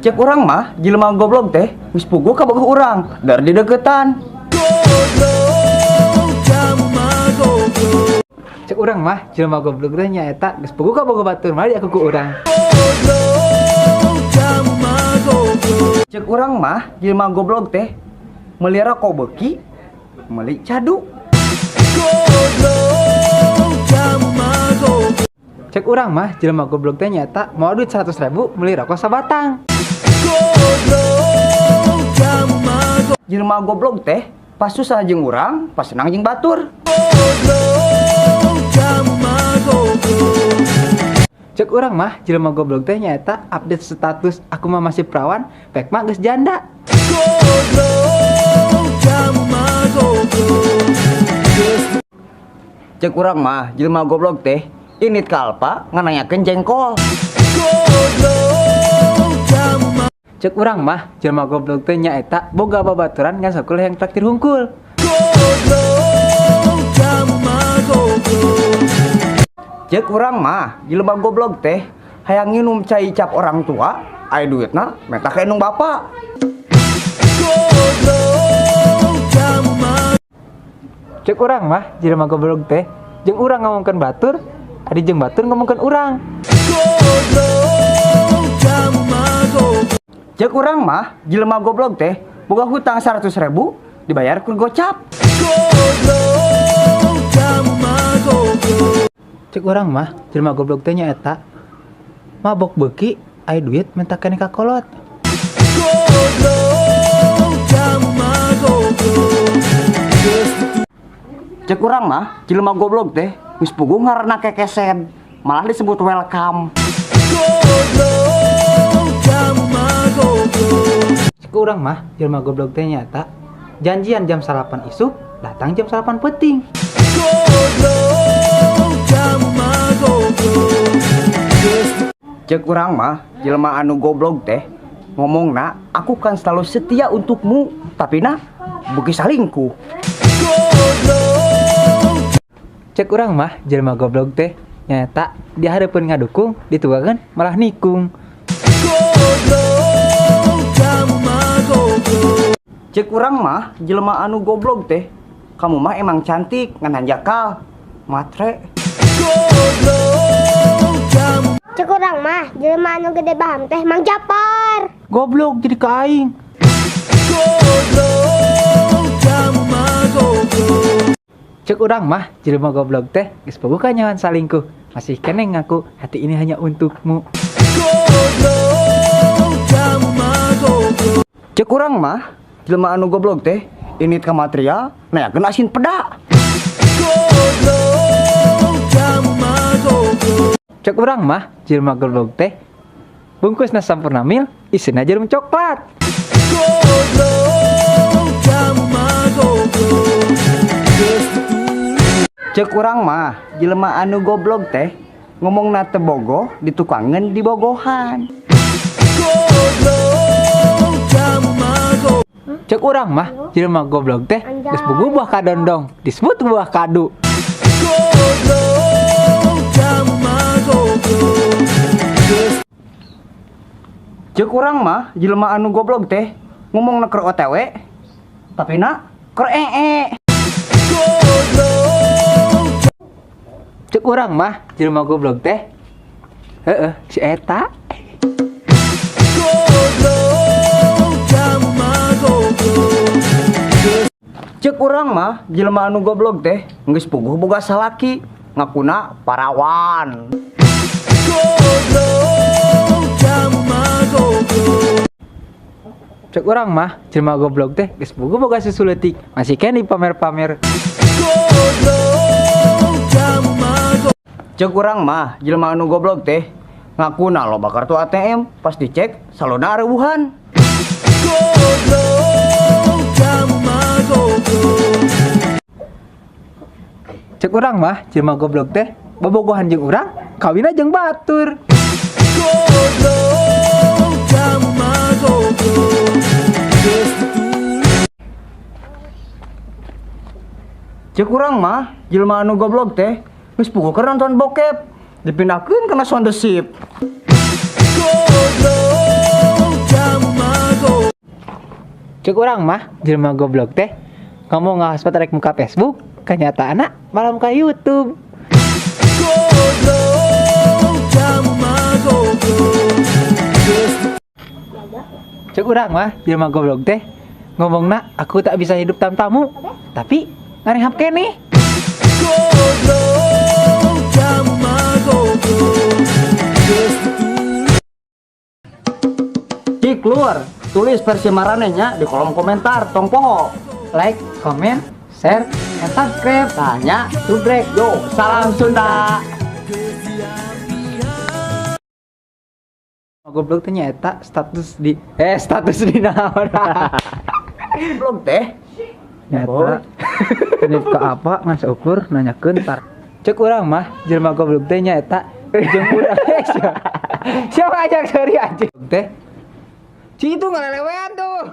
Cek urang mah jelema goblok teh geus puguh ka bogoh urang dar dideukeutan. Cek urang mah jelema goblok teh nyaeta geus puguh ka bogoh batur malah diaku ku urang. Cek urang mah jelema goblok teh meuli rokok beuki meuli cadu. Cek urang mah jelema goblok teh nyaeta mawa duit 100.000 meuli rokok sabatang. Jelema goblok teh pas susah jeung urang, pas senang jeung batur. Cek urang mah jelema goblok teh nyaeta update status aku mah masih perawan, pek mah geus janda. Cek urang mah jelema goblok teh init ka Alfa ngananyakeun jengkol. Cek urang mah jelema goblok teh nyaeta boga babaturan ngan sakulah yang traktir hungkul. Cek urang mah jelema goblok teh hayang nginum cai cap orang tua, aya duitna menta ka indung bapa. Cek urang mah jelema goblok teh jeung urang ngomongkeun batur, ari jeung batur ngomongkeun urang. Cek urang mah jelema goblok teh boga hutang 100.000 dibayar ku gocap. Cek urang mah jelema goblok teh nyaeta mabok beuki aya duit menta keneh ka kolot. Cek urang mah jelema goblok teh geus puguh ngaranna kekesen, malah disebut welcome. Cek urang mah jelema goblok teh nyaeta janjian jam 9 isuk, datang jam 9 peuting. Cek urang mah jelema anu goblok teh ngomongna aku kan selalu setia untukmu, tapi na beuki salingkuh. Cek urang mah jelema goblok teh nyaeta dihareupeun ngadukung, ditugakeun malah nikung. Cek urang mah jelema anu goblok teh kamu mah emang cantik ngan hanjakal matre. Cek urang mah jelema anu gede baham teh Mang Japar. Goblok jadi ka aing. Cek urang mah jelema goblok teh geus bogoh ka nyawan salingkuh, masih keneh ngaku hati ini hanya untukmu. Cek urang mah jelema anu goblok teh init ka material nayakeun asin peda. Cek urang mah jelema goblok teh bungkusna sampurna mil isina jarum coklat. Cek urang mah jelema anu goblok teh ngomongna teu bogoh ditukangeun dibogohan. Cek urang mah jelema goblok teh geus bogoh buah kadondong disebut buah kadu. Cek urang mah jelema anu goblok teh ngomongna keur OTW tapi na keur ee. Cek urang mah jelema goblok teh heueuh si eta. Cek urang mah jelema anu goblok teh geus puguh boga salaki ngakuna parawan. Cek urang mah jelema goblok teh geus puguh boga susu leutik masih keneh pamer-pamer. Cek urang mah jelema anu goblok teh ngakuna loba kartu ATM pas dicek salona areuhan. Cek urang mah jelema goblok teh bobogohan jeung urang kawinna jeung batur. Cek urang mah jelema anu goblok teh geus puguh keur nonton bokep dipindahkeun kana sound the ship. Cek urang mah jelema goblok teh ngomong ngahotspot rek muka Facebook, kenyataanna malah muka YouTube. Goblok, kamu mah goblok. Geus. Cek urang mah jelema goblok teh ngomongna, "Aku tak bisa hidup tanpamu," tapi ngarehab keneh. Goblok, kamu mah goblok. Geus ditulis. Cik keluar, tulis versi maraneh nya di kolom komentar, tong poho. Like, comment, share, and subscribe. Tanya, Subrek. Yo, salam Sunda. Goblok teh nyaeta status di naon? Goblok teh. Nyata ini ke apa ngan seukur nanyakeun tar. Cek urang mah jelema goblok teh nyaeta jeung urang siapa, siapa ajak, sorry, anjing teh. Ci itu ngalelewean tuh.